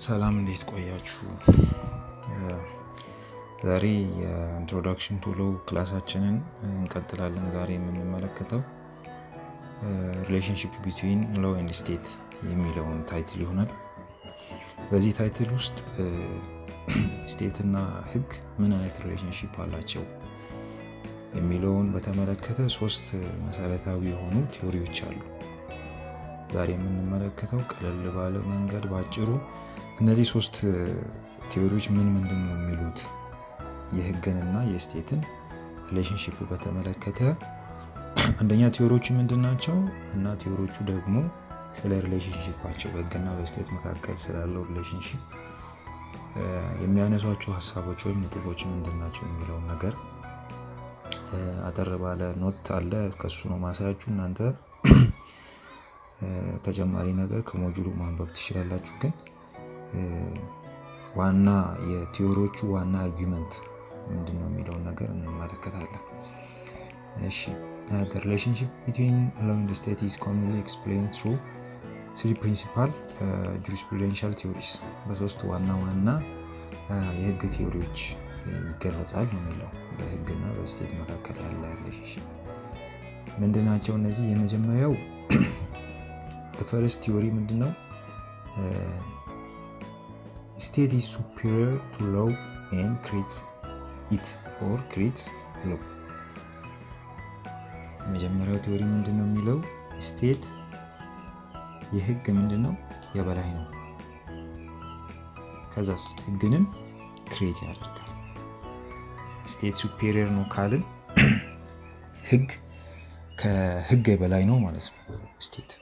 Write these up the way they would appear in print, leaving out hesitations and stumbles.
ሰላም፣ እንዴት ቆያችሁ? ዛሬ የ introduction to law ክላሳችንን እንቀጥላለን። ዛሬ የምንመለከተው relationship between law and state የሚለውን title ይሆናል። በዚህ title ውስጥ state እና ህግ ምን አይነት relationship አላቸው የሚለውን በተመለከተ ሶስት መሰረታዊ የሆኑ theory ዎች አሉ። ዛሬ የምንመለከተው ቀለል ባለ መንገድ ባጭሩ እነዚህ ሶስት theory ዎች ምን ምንድን ነው የሚሉት፣ የህግንና የ state ን relationship በተመለከተ አንደኛ theory ዎቹ ምንድን ናቸው እና theory ዎቹ ደግሞ ስለ relationship ኣቸው፣ በህግና በ state መካከል ስላለው relationship የሚያነሷቸው ሀሳቦች ወይም ነጥቦች ምንድን ናቸው የሚለውን ነገር አጠር ባለ note አለ፣ ከሱ ነው ማሳያችሁ። እናንተ ተጨማሪ ነገር ከ module ኡ ማንበብ ትችላላችሁ። ግን ዋና የ theory ዎቹ ዋና argument ምንድን ነው የሚለውን ነገር እንመለከታለን። እሺ፣ the relationship between law and state is commonly explained through three principal jurisprudential theories። በሶስት ዋና ዋና የህግ theory ዎች ይገለጻል ነው የሚለው። በህግና በ state መካከል ያለ relationship ምንድን ናቸው እነዚህ? የመጀመሪያው first theory ምንድን ነው? State is superior to law and creates it or creates law። የመጀመሪያው theory ምንድን ነው የሚለው? State የህግ ምንድን ነው፣ የበላይ ነው። ከዛስ ህግንም create ያደርጋል። State superior ነው ካልን ህግ ከህግ የበላይ ነው ማለት ነው state።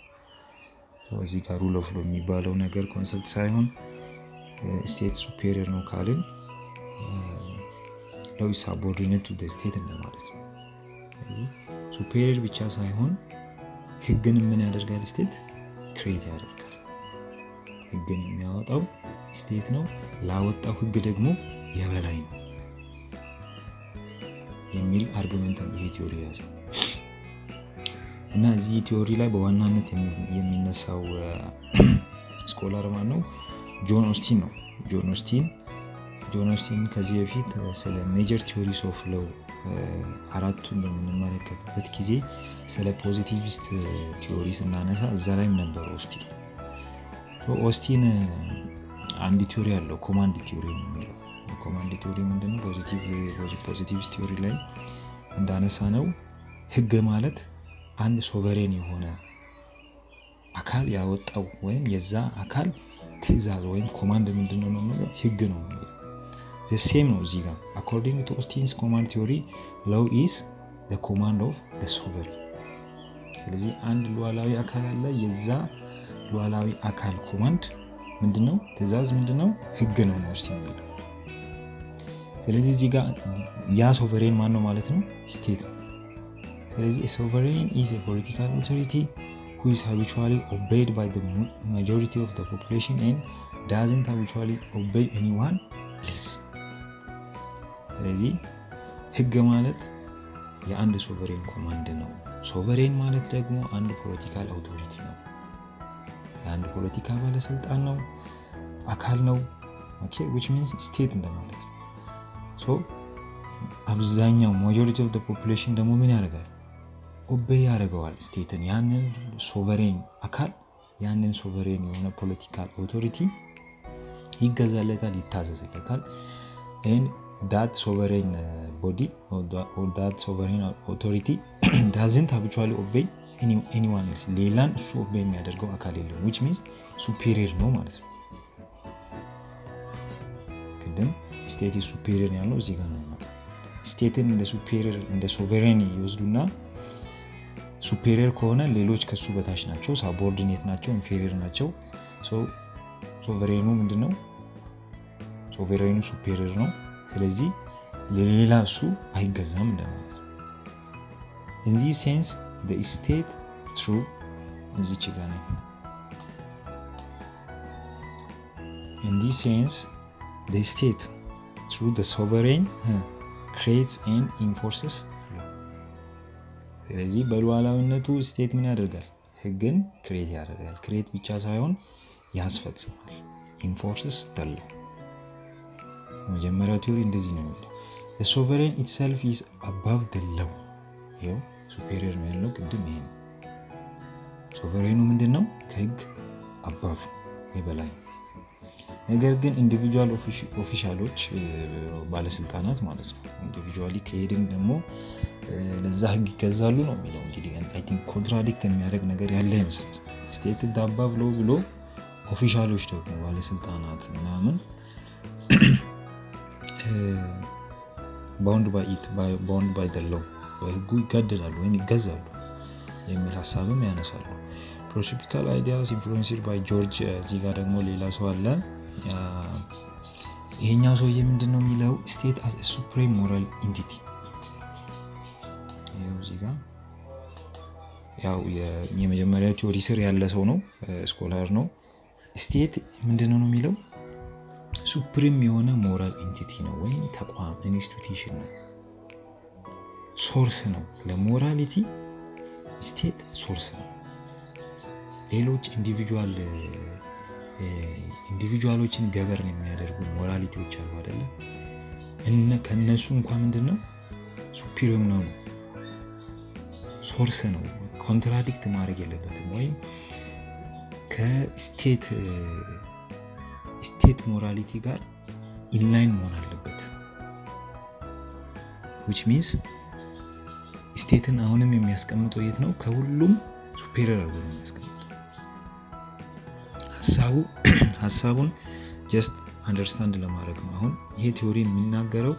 እዚህ ጋር rule of law የሚባለው ነገር concept ሳይሆን state superior ነው ካልን law subordinate to state እንደማለት ነው። Superior ብቻ ሳይሆን ህግን ምን ያደርጋል? State create ያደርጋል። ህግን የሚያወጣው state ነው። ላወጣው ህግ ደግሞ የበላይ ነው የሚል argument ነው ይሄ theory የያዘው። እና እዚህ theory ላይ በዋናነት የሚነሳው scholar ማን ነው? ጆን ኦስቲን ነው። ጆን ኦስቲን። ጆን ኦስቲን ከዚህ በፊት ስለ major theories of law አራቱን በምንመለከትበት ጊዜ ስለ positivist theory ስናነሳ እዛ ላይም ነበር ኦስቲን። ኦስቲን አንድ theory አለው፣ command theory ነው የሚለው። Command theory ምንድነው? Positivist theory ላይ እንዳነሳነው ህግ ማለት አንድ sovereign የሆነ አካል ያወጣው ወይም የዛ አካል ትዕዛዝ ወይም command ምንድነው ነው የሚለው፣ ህግ ነው የሚለው። Same ነው እዚህ ጋር። According to Austin's command theory, law is command of sovereign። ስለዚህ አንድ ሉዓላዊ አካል አለ። የዛ ሉዓላዊ አካል command ምንድነው? ትዕዛዝ ምንድነው? ህግ ነው ነው ኦስቲን የሚለው። ስለዚህ እዚህ ጋር ያ sovereign ማን ነው ማለት ነው? State ነው። ስለዚህ sovereign is political authority who is habitually obeyed by the majority of the population and doesn't habitually obey anyone else። ስለዚህ ህግ ማለት የአንድ sovereign command ነው። Sovereign ማለት ደግሞ አንድ political authority ነው። የአንድ ፖለቲካ ባለስልጣን ነው፣ አካል ነው። Okay, which means state እንደማለት ነው። So አብዛኛው majority of population ደግሞ ምን ያደርጋል? Obey ያደርገዋል state ን፣ ያንን sovereign አካል፣ ያንን sovereign የሆነ political authority ይገዛለታል፣ ይታዘዝለታል። And that sovereign body or that sovereign authority doesn't habitually obey anyone else። ሌላን እሱ obey የሚያደርገው አካል የለም፣ which means superior ነው ማለት ነው። ቅድም state superior ያልነው እዚህ ጋር ነው የሚመጣው። State ን እንደ superior፣ እንደ sovereign ይወስዱና superior ከሆነ ሌሎች ከሱ በታች ናቸው፣ subordinate ናቸው፣ inferior ናቸው። Sovereign ኑ ምንድን ነው? Sovereign ኑ superior ነው። ስለዚህ ለሌላ እሱ አይገዛም እንደማለት ነው። In this sense state through እዚች ጋ ነው። In this sense state through sovereign creates and enforces። ስለዚህ በሉዓላዊነቱ state ምን ያደርጋል? ህግን create ያደርጋል። Create ብቻ ሳይሆን ያስፈጽማል። enforces the law። መጀመሪያው theory እንደዚህ ነው የሚለው፣ sovereign itself is above the law። ይኸው superior ነው ያልነው ቅድም ይሄ ነው። Sovereign ኑ ምንድን ነው? ከህግ above፣ የበላይ። ነገር ግን individual official ኦች፣ ባለስልጣናት ማለት ነው፣ individually ከሄድን ደግሞ ለዛ ህግ ይገዛሉ ነው የሚለው። እንግዲህ I think contradict የሚያደርግ ነገር ያለ ይመስላል። State above law ብሎ official ኦች ደግሞ፣ ባለስልጣናት ምናምን bound by it, bound by the law፣ በህጉ ይገደዳሉ ወይም ይገዛሉ የሚል ሀሳብም ያነሳሉ። Philosophical ideas influenced by ጆርጅ። እዚህ ጋር ደግሞ ሌላ ሰው አለ። ይሄኛው ሰውዬ ምንድን ነው የሚለው? State as supreme moral entity። ይኸው እዚህ ጋር ያው የመጀመሪያ theory ስር ያለ ሰው ነው፣ scholar ነው። State ምንድን ነው የሚለው? Supreme የሆነ moral entity ነው ወይም ተቋም፣ institution ነው፣ source ነው ለ morality። State source ነው። ሌሎች individual ኦችን govern የሚያደርጉ morality ዎች አሉ አይደለ? ከእነሱ እንኳ ምንድን ነው? Supreme ነው፣ source ነው። Contradict ማድረግ የለበትም ወይም ከ state morality ጋር inline መሆን አለበት። Which means state ን አሁንም የሚያስቀምጠው የት ነው? ከሁሉም superior አድርጎ ነው የሚያስቀምጠው። ሀሳቡን just understand ለማድረግ ነው። አሁን ይሄ theory የሚናገረው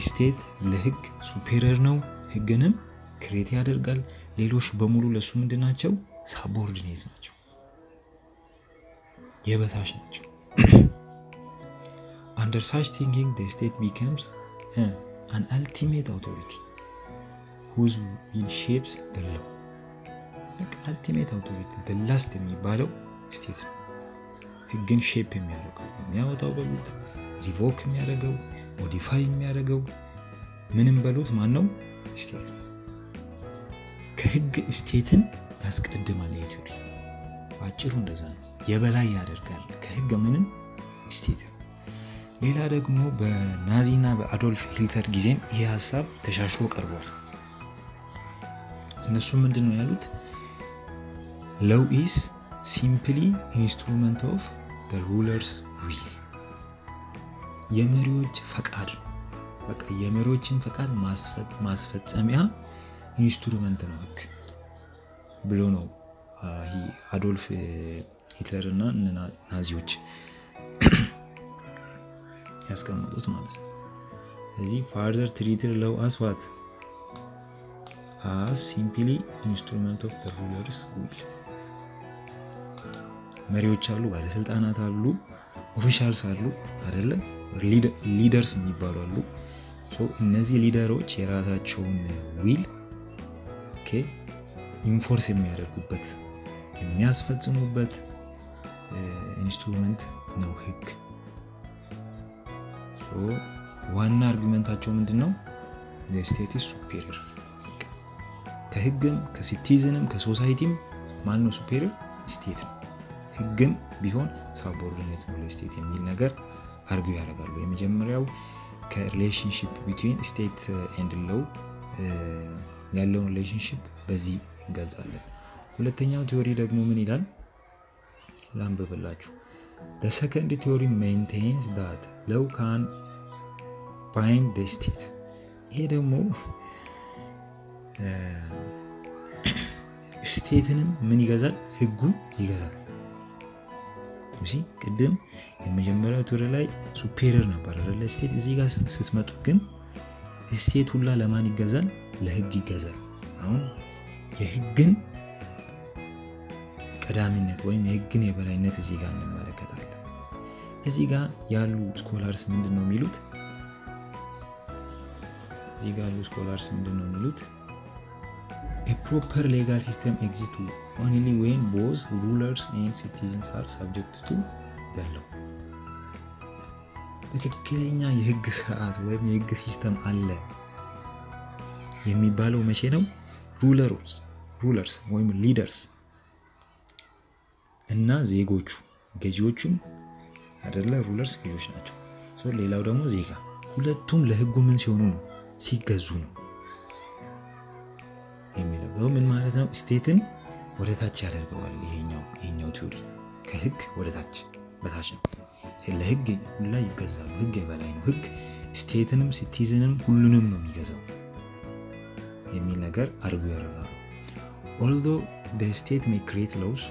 state ለህግ superior ነው፣ ህግንም create ያደርጋል። ሌሎች በሙሉ ለእሱ ምንድን ናቸው? Subordinate ናቸው፣ የበታች ናቸው። Under such thinking, state becomes an ultimate authority whose will shapes the law። Ultimate authority, last የሚባለው state ነው። ህግን shape የሚያደርገው፣ የሚያወጣው በሉት፣ revoke የሚያደርገው፣ modify የሚያደርገው፣ ምንም በሉት ማን ነው? State ነው። ከህግ state ን ያስቀድማል። ይሄ theory በአጭሩ እንደዛ ነው። የበላይ ያደርጋል ከህግ ምንም? State ን። ሌላ ደግሞ በናዚ እና በአዶልፍ ሂትለር ጊዜም ይሄ ሀሳብ ተሻሽሎ ቀርቧል። እነሱ ምንድን ነው ያሉት? Law is simply instrument of ruler's will፣ የመሪዎች ፈቃድ ነው። በቃ የመሪዎችን ፈቃድ ማስፈጸሚያ instrument ነው ህግ ብሎ ነው አዶልፍ ሂትለር እና ናዚዎች ያስቀመጡት ማለት ነው። ስለዚህ further treated law as what? As simply instrument of ruler's will። መሪዎች አሉ፣ ባለስልጣናት አሉ፣ officials አሉ አይደለ? Leaders የሚባሉ አሉ። እነዚህ leader ኦች የራሳቸውን will enforce የሚያደርጉበት፣ የሚያስፈጽሙበት instrument ነው ህግ። ዋና argument ኣቸው ምንድን ነው? State superior፣ ከህግም ከ citizen ም ከ society ም ማን ነው superior? State ነው። ህግም ቢሆን subordinate ነው ለ state የሚል ነገር argue ያደርጋሉ። የመጀመሪያው ከ relationship between state and law ያለውን relationship በዚህ እንገልጻለን። ሁለተኛው theory ደግሞ ምን ይላል? ላንብብላችሁ። The second theory maintains that law can bind the state። ይሄ ደግሞ state ንም ምን ይገዛል? ህጉ ይገዛል። See፣ ቅድም የመጀመሪያው theory ላይ superior ነበር አይደለ? State። እዚህ ጋር ስትመጡ ግን state ሁላ ለማን ይገዛል? ለህግ ይገዛል። አሁን የህግን ቀዳሚነት ወይም የህግን የበላይነት እዚህ ጋር እንመለከታለን። እዚህ ጋር ያሉ scholars ምንድን ነው የሚሉት? እዚህ ጋር ያሉ scholars ምንድን ነው የሚሉት? A proper legal system exists only when both rulers and citizens are subject to the law። ትክክለኛ የህግ ስርዓት ወይም የህግ system አለ የሚባለው መቼ ነው? Rulers ወይም leaders እና ዜጎቹ፣ ገዢዎቹም አይደለ? Rulers ገዢዎች ናቸው። ሌላው ደግሞ ዜጋ። ሁለቱም ለህጉ ምን ሲሆኑ ነው? ሲገዙ ነው የሚለው ምን ማለት ነው? State ን ወደ ታች ያደርገዋል። ይሄኛው theory ከህግ ወደ ታች በታች ነው። ለህግ ሁላ ይገዛሉ። ህግ የበላይ ነው። ህግ state ንም citizen ንም ሁሉንም ነው የሚገዛው የሚል ነገር argue ያደርጋሉ። Although state may create laws,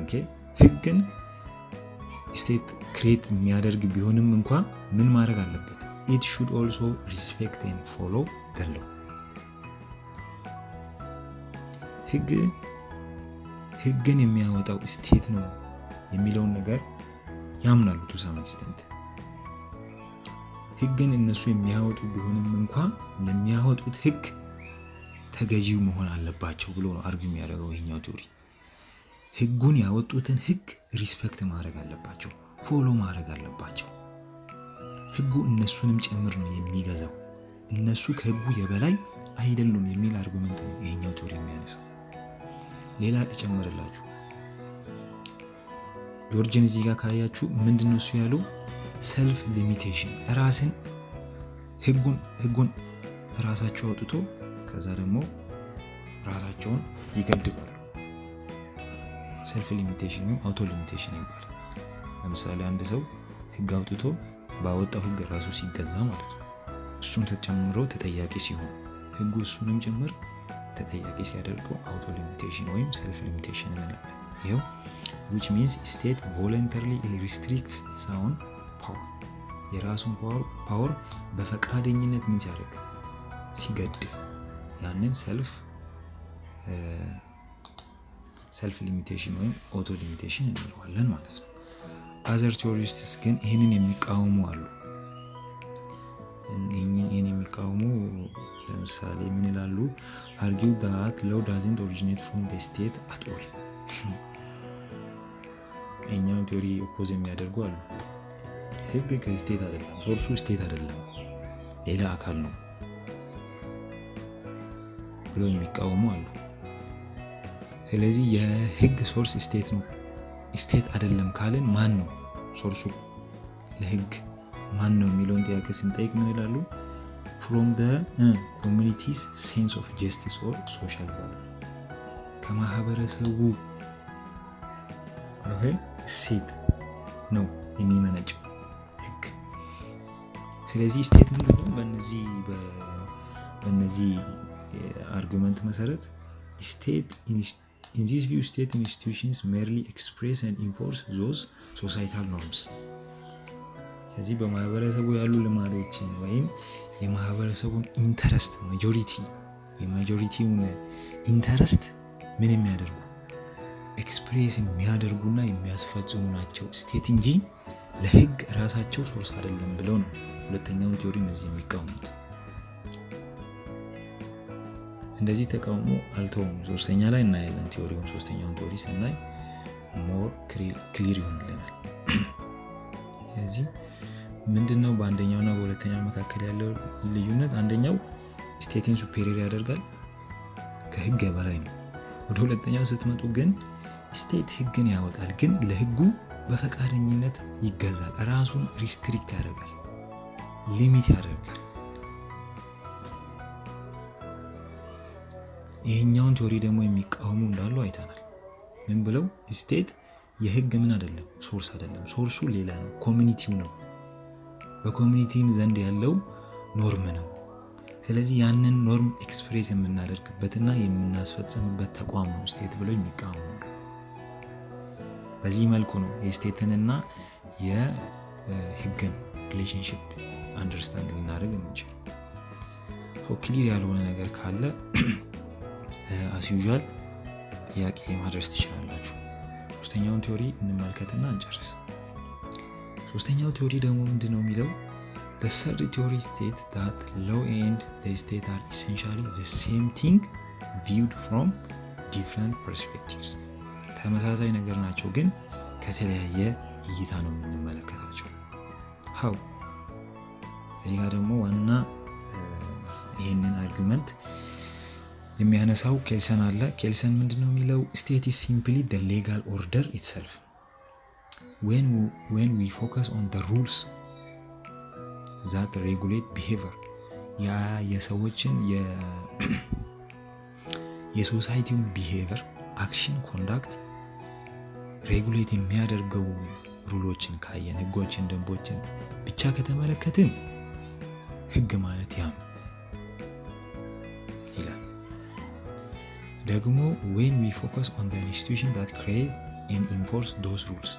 okay፣ ህግን state create የሚያደርግ ቢሆንም እንኳ ምን ማድረግ አለበት? It should also respect and follow the law። ህግን የሚያወጣው state ነው የሚለውን ነገር ያምናሉ። To some extent ህግን እነሱ የሚያወጡ ቢሆንም እንኳ ለሚያወጡት ህግ ተገዢው መሆን አለባቸው ብሎ ነው argue የሚያደርገው ይሄኛው theory። ህጉን ያወጡትን ህግ respect ማድረግ አለባቸው፣ follow ማድረግ አለባቸው። ህጉ እነሱንም ጭምር ነው የሚገዛው፣ እነሱ ከህጉ የበላይ አይደሉም የሚል argument ነው ይሄኛው theory የሚያነሳው። ሌላ ልጨምርላችሁ፣ ጆርጅን እዚህ ጋር ካያችሁ ምንድነው እሱ ያለው? Self limitation፣ ራስን ህጉን ራሳቸው አውጥቶ ከዛ ደግሞ ራሳቸውን ይገድባሉ። Self limitation ወይም auto limitation ይባላል። ለምሳሌ አንድ ሰው ህግ አውጥቶ ባወጣው ህግ ራሱ ሲገዛ ማለት ነው። እሱም ተጨምሮ ተጠያቂ ሲሆን፣ ህጉ እሱንም ጭምር ተጠያቂ ሲያደርገው auto limitation ወይም self limitation እንላለን። ይኸው which means state voluntarily restricts its own power፣ የራሱን power በፈቃደኝነት ምን ሲያደርግ፣ ሲገድብ ያንን self limitation ወይም auto limitation እንለዋለን ማለት ነው። Other theorists ግን ይህንን የሚቃወሙ አሉ። ይህን የሚቃወሙ ለምሳሌ ምን ይላሉ? Argue that law doesn't originate from the state at all። ይሄኛውን theory oppose የሚያደርጉ አሉ። ህግ ከ state አይደለም፣ source ኡ state አይደለም፣ ሌላ አካል ነው ብሎ የሚቃወሙ አሉ። ስለዚህ የህግ source state ነው፣ state አይደለም ካልን ማን ነው source ኡ፣ ለህግ ማን ነው የሚለውን ጥያቄ ስንጠይቅ ምን ይላሉ? From the community's sense of justice or social value፣ ከማህበረሰቡ እሴት ነው የሚመነጨው ህግ። ስለዚህ state ምንድነው? በእነዚህ argument መሰረት state, in this view, state institutions merely express and enforce those societal norms። እዚህ በማህበረሰቡ ያሉ ልማዶችን ወይም የማህበረሰቡን interest majority የ majority ውን interest ምን የሚያደርጉ፣ express የሚያደርጉና የሚያስፈጽሙ ናቸው state እንጂ ለህግ ራሳቸው source አይደለም ብለው ነው ሁለተኛውን theory እነዚህ የሚቃወሙት። እንደዚህ ተቃውሞ አልተውም። ሶስተኛ ላይ እናያለን theory ውን። ሶስተኛውን theory ስናይ more clear ይሆንልናል። ስለዚህ ምንድነው በአንደኛውና በሁለተኛው መካከል ያለው ልዩነት? አንደኛው state ን superior ያደርጋል፣ ከህግ በላይ ነው። ወደ ሁለተኛው ስትመጡ ግን state ህግን ያወጣል፣ ግን ለህጉ በፈቃደኝነት ይገዛል። ራሱን restrict ያደርጋል፣ limit ያደርጋል። ይሄኛውን theory ደግሞ የሚቃወሙ እንዳሉ አይተናል። ምን ብለው? State የህግ ምን አይደለም፣ source አይደለም። Source ኡ ሌላ ነው፣ community ው ነው። በ community ም ዘንድ ያለው norm ነው። ስለዚህ ያንን norm express የምናደርግበትና የምናስፈጽምበት ተቋም ነው state ብለው የሚቃወሙ። በዚህ መልኩ ነው የ state ንና የህግን relationship understand ልናደርግ የምንችለው። Clear ያልሆነ ነገር ካለ as usual ጥያቄ ማድረስ ትችላላችሁ። ሶስተኛውን theory እንመልከትና እንጨርስ። ሶስተኛው theory ደግሞ ምንድነው የሚለው? The third theory states that law and the state are essentially the same thing viewed from different perspectives። ተመሳሳይ ነገር ናቸው፣ ግን ከተለያየ እይታ ነው የምንመለከታቸው። How? እዚህ ጋር ደግሞ ዋና ይህንን argument የሚያነሳው ኬልሰን አለ። ኬልሰን ምንድነው የሚለው? State is simply the legal order itself። When we focus on the rules that regulate behavior፣ ያ የሰዎችን የ society ውን behavior፣ action፣ conduct regulate የሚያደርገው rule ኦችን ካየን፣ ህጎችን፣ ደንቦችን ብቻ ከተመለከትን ህግ ማለት ያ ነው ይላል። ደግሞ when we focus on the institution that create and enforce those rules፣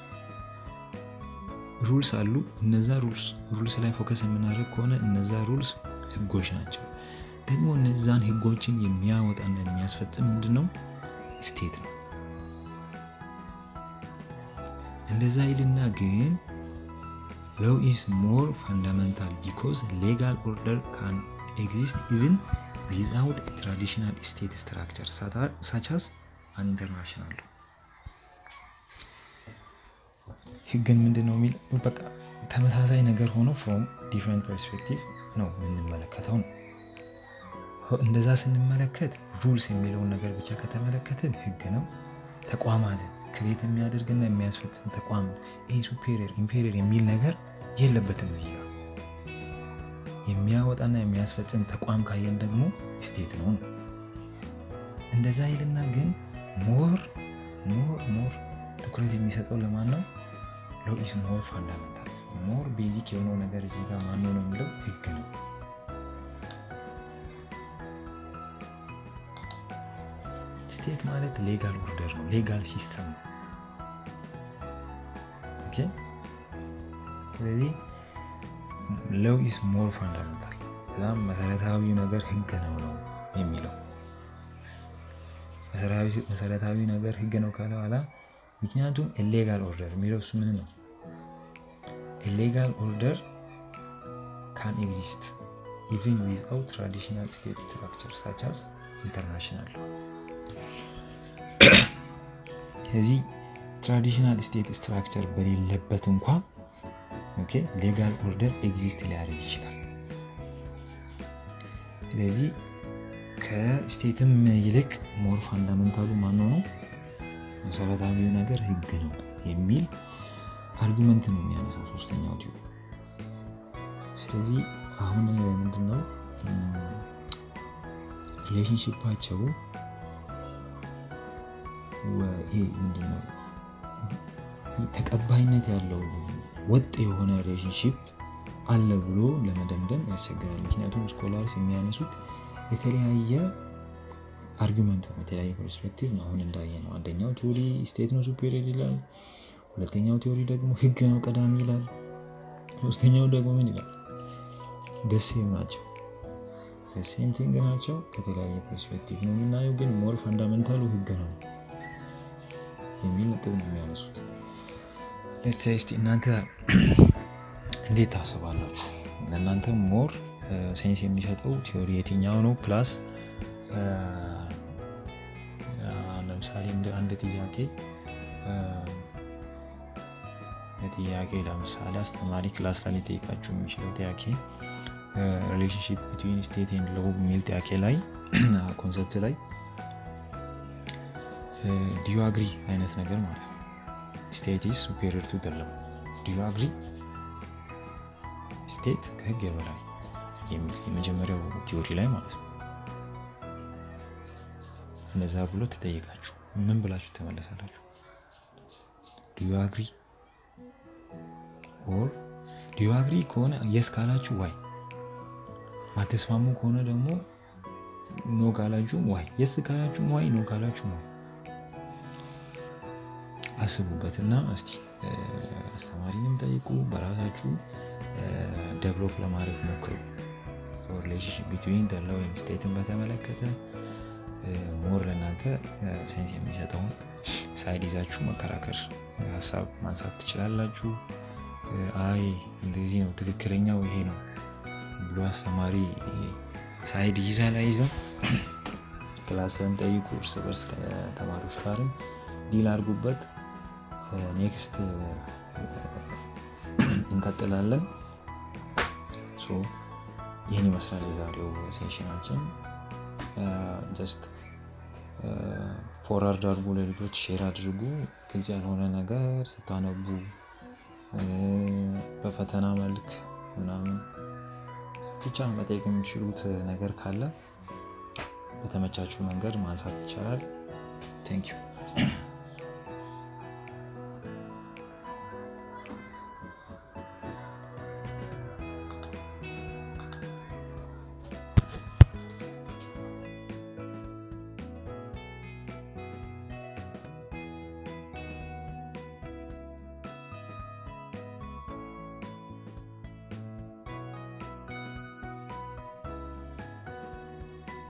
rules አሉ። እነዛ rules ላይ focus የምናደርግ ከሆነ እነዛ rules ህጎች ናቸው። ደግሞ እነዛን ህጎችን የሚያወጣና የሚያስፈጽም ምንድን ነው? State ነው። እንደዛ ይልና ግን law is more fundamental because legal order can exist even without traditional state structure such as an international law። ህግን ምንድን ነው የሚል በቃ ተመሳሳይ ነገር ሆኖ from different perspective ነው የምንመለከተው ነው። እንደዛ ስንመለከት rules የሚለውን ነገር ብቻ ከተመለከትን ህግ ነው። ተቋማትን create የሚያደርግና የሚያስፈጽም ተቋም፣ ይሄ superior inferior የሚል ነገር የለበትም። እዚህ ጋር የሚያወጣና የሚያስፈጽም ተቋም ካየን ደግሞ state ነው። እንደዛ ይልና ግን more ትኩረት የሚሰጠው ለማን ነው? Law is more fundamental፣ more basic የሆነው ነገር እዚህ ጋር ማነው ነው የሚለው ህግ ነው። State ማለት legal order ነው፣ legal system ነው። Okay፣ ስለዚህ law is more fundamental፣ በጣም መሰረታዊው ነገር ህግ ነው ነው የሚለው። መሰረታዊ ነገር ህግ ነው ካለ በኋላ ምክንያቱም legal order የሚለው እሱ ምን ነው? Legal order can exist even without traditional state structure such as international። ስለዚህ traditional state structure በሌለበት እንኳ okay legal order exist ሊያደርግ ይችላል። ስለዚህ ከ state ም ይልቅ more fundamental ኡ ማነው ነው፣ መሰረታዊው ነገር ህግ ነው የሚል argument ነው የሚያነሳው ሶስተኛው theory። ስለዚህ አሁን ምንድነው relationship ኣቸው? ይሄ ምንድነው ተቀባይነት ያለው ወጥ የሆነ relationship አለ ብሎ ለመደምደም ያስቸግራል። ምክንያቱም scholars የሚያነሱት የተለያየ argument ነው፣ የተለያየ perspective ነው። አሁን እንዳየነው አንደኛው theory state ነው superior ይላል። ሁለተኛው theory ደግሞ ህግ ነው ቀዳሚ ይላል። ሶስተኛው ደግሞ ምን ይላል? The same ናቸው፣ same thing ናቸው። ከተለያየ perspective ነው የምናየው፣ ግን more fundamental ኡ ህግ ነው የሚል ነጥብ ነው የሚያነሱት። Let's say እስቲ እናንተ እንዴት ታስባላችሁ? ለእናንተ more sense የሚሰጠው theory የትኛው ነው? Plus ለምሳሌ እንደ አንድ ጥያቄ ለምሳሌ አስተማሪ class ላይ ሊጠይቃችሁ የሚችለው ጥያቄ relationship between state and law የሚል ጥያቄ ላይ፣ concept ላይ do you agree አይነት ነገር ማለት ነው። State is superior to law፣ do you agree? State ከህግ የበላይ የሚል የመጀመሪያው theory ላይ ማለት ነው። እንደዛ ብሎ ተጠይቃችሁ ምን ብላችሁ ትመለሳላችሁ? Do you agree or do you agree ከሆነ yes ካላችሁ why፣ ማትስማሙ ከሆነ ደግሞ no ካላችሁ why፣ yes ካላችሁ why፣ no ካላችሁ why። አስቡበትና እስቲ አስተማሪንም ጠይቁ፣ በራሳችሁ develop ለማድረግ ሞክሩ። Relationship between the law and state ን በተመለከተ more ለእናንተ sense የሚሰጠውን side ይዛችሁ መከራከር፣ ሀሳብ ማንሳት ትችላላችሁ። አይ እንደዚህ ነው፣ ትክክለኛው ይሄ ነው ብሎ አስተማሪ side ይይዛል አይዝም፣ class ን ጠይቁ፣ እርስ በርስ ከተማሪዎች ጋርም deal አድርጉበት። Next እንቀጥላለን። So ይህን ይመስላል የዛሬው session ኣችን። Just Forward አድርጉ፣ ለልጆች share አድርጉ። ግልጽ ያልሆነ ነገር ስታነቡ በፈተና መልክ ምናምን ብቻ መጠየቅ የሚችሉት ነገር ካለ በተመቻችሁ መንገድ ማንሳት ይቻላል። Thank you.